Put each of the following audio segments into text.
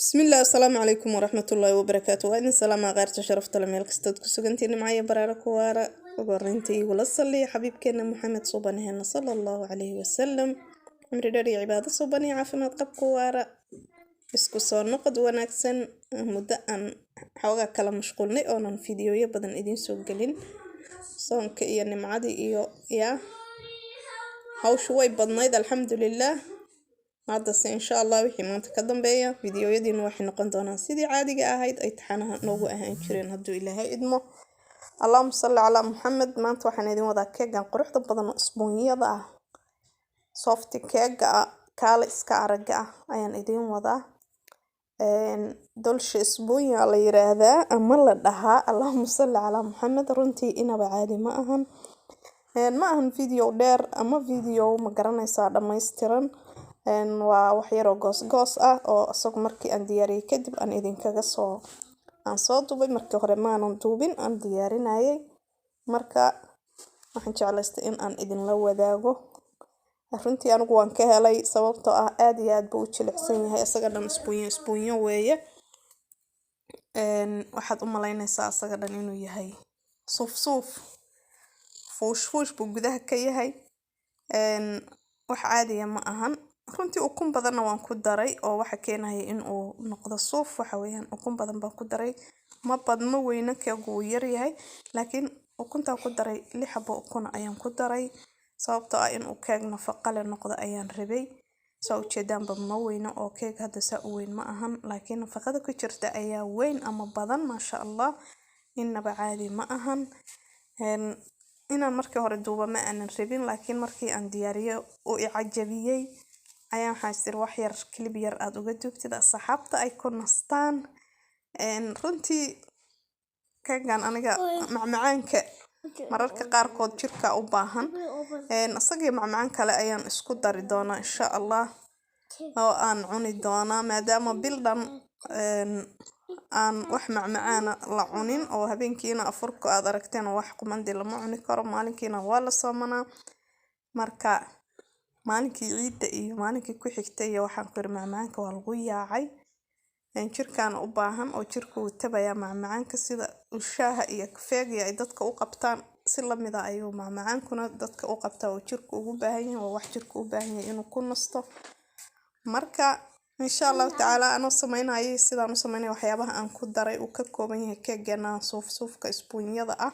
Bismillaah, asalaamu calaykum waraxmatullaahi wabarakaatu. Waa idin salaamaa kheyrta sharafta le meel kastood ku sugantiin, nimcaya baraara ku waara. Ugu horreynta igula salliya xabiibkeena Maxamed, suubanaheena, sala Allahu calayhi wasalam. Cimri dheer iyo cibaado suuban iyo caafimaad qab ku waara. Isku soo noqod wanaagsan. Muddo aan xoogaa kala mashquulnay oonan fiidiyooyo badan idiin soo gelin, soonka iyo nimcadii iyo yaa hawshu way badnayd. Alxamdulilaah, haddase insha Allah wixii maanta ka dambeeya fiidiyooyadiinu waxay noqon doonaan sidii caadiga ahayd ay taxanaha noogu ahaan jireen, hadduu Ilaahay idmo. Allahuma salli calaa Muxamed. Maanta waxaan idin wadaa keegan quruxda badan oo isbuunyada ah, soft keega ah, kaale iska araga ah ayaan idiin wadaa. Dolsha isbuunya la yiraahdaa ama la dhahaa. Allahuma salli calaa Muxamed. Runtii inaba caadi ma ahan. Ma ahan video dheer ama video, ma garanaysaa, dhammaystiran. Waa wax yaroo goos goos ah oo isagu markii aan diyaariyey kadib aan idinkaga soo aan soo duubay. Markii hore maanan duubin, aan diyaarinayay. Marka waxaan jeclaystay in aan idinla wadaago. Runtii anigu waan ka helay, sababtoo ah aad iyo aad buu u jilicsan yahay. Isaga dhan isbuunyo isbuunyo weeye. Waxaad u malaynaysaa isaga dhan inuu yahay suuf suuf, fuush fuush buu gudaha ka yahay. Wax caadiya ma ahan runtii. Ukun badanna waan ku daray oo waxa keenaya in uu noqdo suuf waxa weeyaan ukun badan baan ku daray. Ma badno, weyna keegu wuu yaryahay, laakiin ukuntaan ku daray, 6 xabo ukuna ayaan ku daray, sababtoo ah inuu keeg nafaqo leh noqdo ayaan rabay. Saa ujeedaanba, ma weyno oo keeg hadda saa u weyn ma ahan, laakiin nafaqada ku jirta ayaa weyn ama badan. Maasha Allah, inaba caadi ma ahan. Inaan markii hore duuba ma aanan rabin, laakiin markii aan diyaariyo uu i cajabiyey ayaan waxaan is iri wax yar clip yar aad uga duubtid, asxaabta ay ku nastaan. Runtii keegan aniga macmacaanka mararka qaarkood jirka u baahan. Isagii macmacaan kale ayaan isku dari doonaa insha Allah oo aan cuni doonaa, maadaama bil dhan aan wax macmacaana la cunin oo habeenkiina afurka aad aragteen wax qumandi lama cuni karo, maalinkiina waa la soomanaa. Marka maalinkii ciidda iyo maalinkii ku xigtay iyo waxaan ku yiri macmacaanka waa lagu yaacay. Jirkaana u baahan oo jirku wuu tabayaa macmacaanka. Sida shaaha iyo kafeega ay dadka u qabtaan si lamid ah ayuu macmacaankuna dadka u qabtaa oo jirku ugu baahan yahay. Waa wax jirku u baahan yahay inuu ku nasto. Marka insha Allahu tacaala anoo sameynayay sidaan u sameynaya, waxyaabaha aan ku daray uu ka kooban yahay keegeena suuf suufka isbuunyada ah,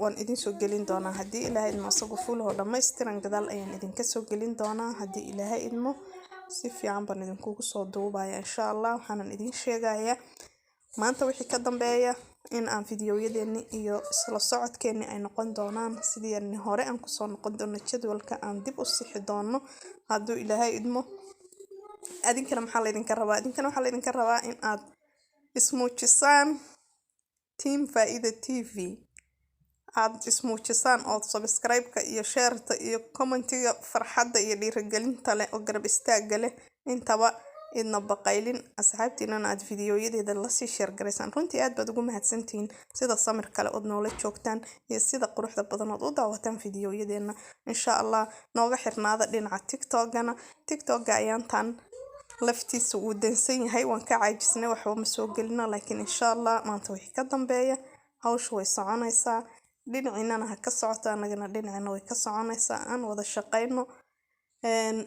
waan idin soo gelin doonaa haddii Ilaahay idmo. Isagu full oo dhammaystiran gadaal ayaan idinka soo gelin doonaa haddii Ilaahay idmo. Si fiican baan idinkugu soo duubaya insha Allah. Waxaanan idin sheegayaa maanta wixii ka dambeeya in aan fiidiyoyadeeni iyo isla socodkeeni ay noqon doonaan sidii hore aan kusoo noqon doono, jadwalka aan dib u sixi doono hadduu Ilaahay idmo. Adinkana maxaa laydinka rabaa? Adinkana waxaa laydinka rabaa in aad ismuujisaan, Team Faaida TV aad ismuujisaan, ood subscribe-ka iyo share-ta iyo comment-iga farxadda iyo dhiirigelinta leh oo garab istaagga leh intaba idna baqaylin, asxaabtiinana aad fiidiyoyadeeda lasii share garaysaan. Runtii aad baad ugu mahadsantihiin sida samir kale ood noola joogtaan iyo sida quruxda badan ood u daawataan fiidiyoyadeena. Insha Allah nooga xirnaada dhinaca TikTokana. TikToka ayaantan laftiisa wuu dansan yahay, waan ka caajisnay, waxba ma soo gelino, laakiin insha Allah maanta wixii ka dambeeya hawshu way soconaysaa. Dhinaciinana ha ka socoto, anagana dhinacina way ka soconaysaa, aan wada shaqayno.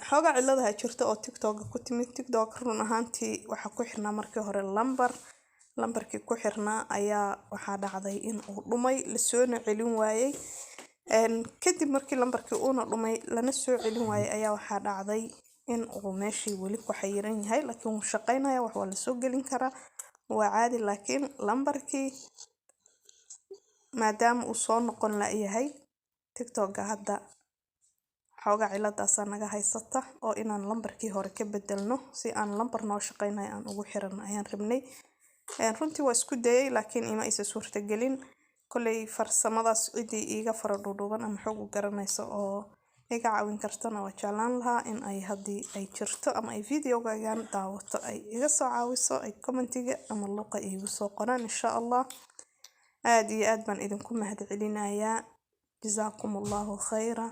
Xoogaa ciladaha jirta oo TikTok ku timid. TikTok run ahaantii waxaa ku xirnaa markii hore lambar. Lambarkii ku xirnaa ayaa waxaa dhacday in uu dhumay, lasoona celin waayey. Kadib markii lambarkii uuna dhumay lana soo celin waayey ayaa waxaa dhacday in uu meeshii weli ku xayiran yahay, laakiin wuu shaqeynaya, wax waa lasoo gelin karaa, waa caadi. Laakiin lambarkii maadaama uu soo noqon la-yahay TikToka, hadda xoogaa ciladaasaa naga haysata oo inaan lambarkii hore ka bedelno si aan lambar noo shaqeynayo aan ugu xirano ayaan rabnay. Runtii waa isku dayay, laakiin ima aysan suurtagelin. Kolley farsamadaas cidii iiga fara dhuudhuuban ama xoog u garanayso oo iga caawin kartana waa jeclaan lahaa in ay, haddii ay jirto ama ay videogagan daawato, ay iga soo caawiso, ay commentiga ama luuqa iigu soo qoraan insha Allah. Aad iyo aad baan idinku mahad celinayaa. Jazaakum Allahu khayra.